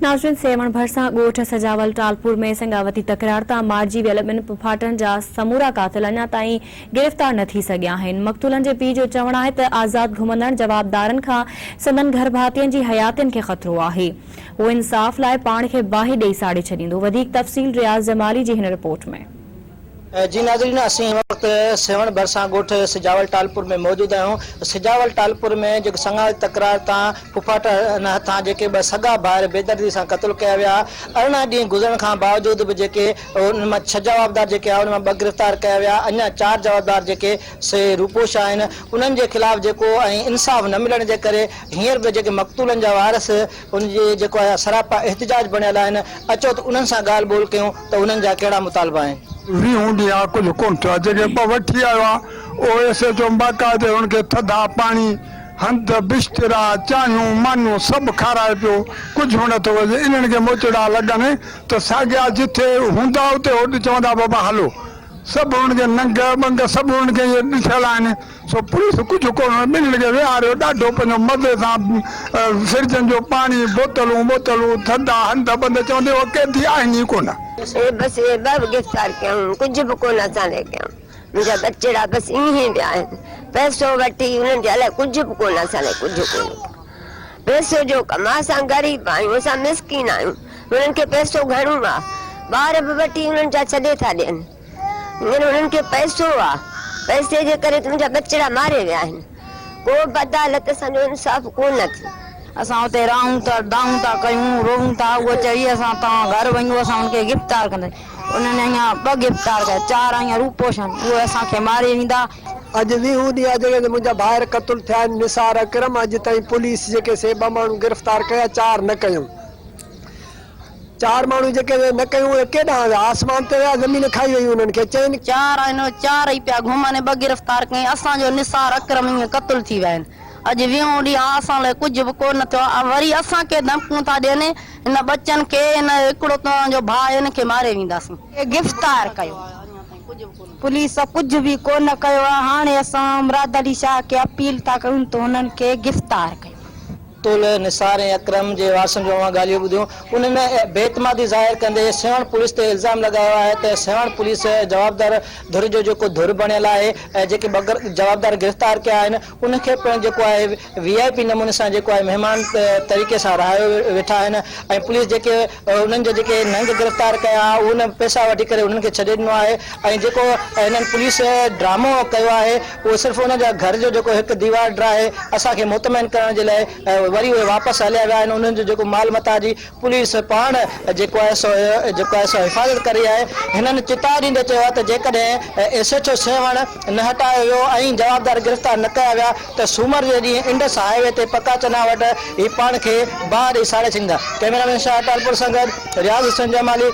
ناظرين سيوهڻ ڀرسان ڳوٺ سجاول ٽالپور ۾ سڱاوتي تڪرار تان مارجي ويل ٻن پڦاٽن جا سمورا قاتل اڃا تائين گرفتار نه ٿي سگهيا آهن. مقتولن جي پيء جو چوڻ آهي ته آزاد گهمندڙ جوابدارن کان سندن گهرڀاتين جي حياتين کي خطرو آهي. هو انصاف لاء پاڻ کي باهه ڏئي ساڙي ڇڏيندو. وڌيڪ تفصيل رياض جمالي جي هن رپورٽ ۾. جي ناظرين اسين هن وقت سيوهڻ ڀرسان ڳوٺ سجاول ٽالپور ۾ موجود آهيون. سجاول ٽالپور ۾ جيڪو سڱاوتي تڪرار تان ڦڦاٽن هٿان جيڪي ٻه سڳا ڀائر بيدردي سان قتل ڪيا ويا 18 ڏينهن گذرڻ کان باوجود به جيڪي انهن مان ڇهه جوابدار جيڪي آهن انهن مان ٻه گرفتار ڪيا ويا اڃا چار جوابدار جيڪي سي روپوش آهن انهن جي خلاف جيڪو ۽ انصاف نه ملڻ جي ڪري هينئر به جيڪي مقتولن جا وارث ان جي جيڪو آهي سراپا احتجاج بڻيل آهن اچو ته انهن سان ڳالهه ٻولهه ڪيون ته انهن جا ڪهڙا مطالبا آهن. ويهون ڏينهن آ ڪجهه ڪونه ٿيو آ جيڪي ٻه وٺي آيو آ اهو ايس ايڇ او باقاعدي هن کي ٿڌا پاڻي هنڌ بسترا چانهيون مانيون سڀ کارائي پيو ڪجهه به نٿو وجهي انهن کي موچڙا لڳن ته ساڳيا جٿي هوندا اتي هوڏ چوندا بابا هلو سڀ انهن کي ننگ ٻنگ سڀ انهن کي ائين ڏٺل آهن سو پوليس ڪجهه ڪونه ٻنهين کي ويهاريو ڏاڍو پنهنجو مزي سان فرجن جو پاڻي بوتلون ٻوتلون ٿڌا هنڌ ٻنڌ چوندي اهي قيدي آهن ئي ڪونه. اهي بس اهي ٻه به گرفتار ڪيائون ڪجهه به ڪونه اسان لاء ڪيائون منهنجا ٻچڙا بس ائين ئي پيا آهن پئسو وٺي انهن جي الائي ڪجهه به ڪونه اسان لاء ڪجهه ڪونه ڪيائون پئسو جو ڪم آهي اسان غريب آهيون اسان مسڪين آهيون انهن کي پئسو گهڻو آهي ٻار به وٺي انهن جا ڇڏي ٿا ڏين. هينئر هنن کي پئسو آ، پئسي جي ڪري ته منهنجا ٻچڙا ماري ويا آهن، ڪو به عدالت اسان جو انصاف ڪو نه ٿي. اسان اتي راهون ٿا دانهون ٿا ڪيون روئون ٿا اهو چوي اسان توهان گهر وڃو اسان ان کي گرفتار ڪنداسين انهن اڃا ٻه گرفتار ڪيا چار اڃا روپوش آهن اهي اسان کي ماري ويندا. اڄ ويهون ڏينهن آ جڏهن منهنجا ڀائر قتل ٿيا آهن نثار اڪرم اڄ تائين پوليس جيڪي سي ٻه ماڻهو گرفتار ڪيا چار نه ڪيائون. چار ماڻهو جيڪي نه ڪيون اهي ڪيڏانهن ويا؟ آسمان تي ويا، زمين کائي وئي انهن کي. چئن. چار آهن، اهي چار ئي پيا گهمن، ٻه گرفتار ڪيائين، اسان جو نثار اڪرم ائين قتل ٿي ويا آهن. اڄ ويهون ڏينهن آ، اسان لاء ڪجهه به ڪو نه ٿيو آ، وري اسان کي ڌمڪيون ٿا ڏين، هن ٻچن کي، هن هڪڙو توهان جو ڀاء آهي، هن کي ماري وينداسين. کي گرفتار ڪيو. پوليس ڪجهه به ڪو نه ڪيو آ، هاڻي اسان مراد علي شاهه کي اپيل ٿا ڪيون ته هنن کي گرفتار ڪيو. طول، نثار ۽ اڪرم جي وارثن جون اوهان ڳالهيون ٻڌيون، انهن بي اعتمادي ظاهر ڪندي سيوهڻ پوليس تي الزام لڳايو آهي ته سيوهڻ پوليس جوابدار ڌر جو جيڪو ڌر بڻيل آهي ۽ جيڪي ٻه جوابدار گرفتار ڪيا آهن ان کي پڻ جيڪو آهي وي آء پي نموني سان جيڪو آهي مهمان طريقي سان رهايو ويٺا آهن ۽ پوليس جيڪي انهن جا جيڪي ننگ گرفتار ڪيا اهي پئسا وٺي ڪري انهن کي ڇڏي ڏنو آهي ۽ جيڪو هنن پوليس ڊرامو ڪيو آهي اهو صرف انهن جا گهر جو جيڪو هڪ ديوار ڊاهي اسان کي مطمئن ڪرڻ جي لاء وري اهي واپس هليا ويا آهن انهن جو جيڪو مال متاع جي پوليس پاڻ جيڪو آهي سو جيڪو آهي سو حفاظت ڪري رهي آهي هنن چتاء ڏيندي چيو آهي ته جيڪڏهن ايس ايڇ او سيوهڻ نه هٽايو ويو ۽ جوابدار گرفتار نه ڪيا ويا ته سومر جي ڏينهن انڊس هاء وي تي پڪا چنا وٽ هي پاڻ کي باهه ڏئي ساڙي ڇڏيندا ڪئميرا مين شاهه ٽالپر سان گڏ رياض حسين جمالي.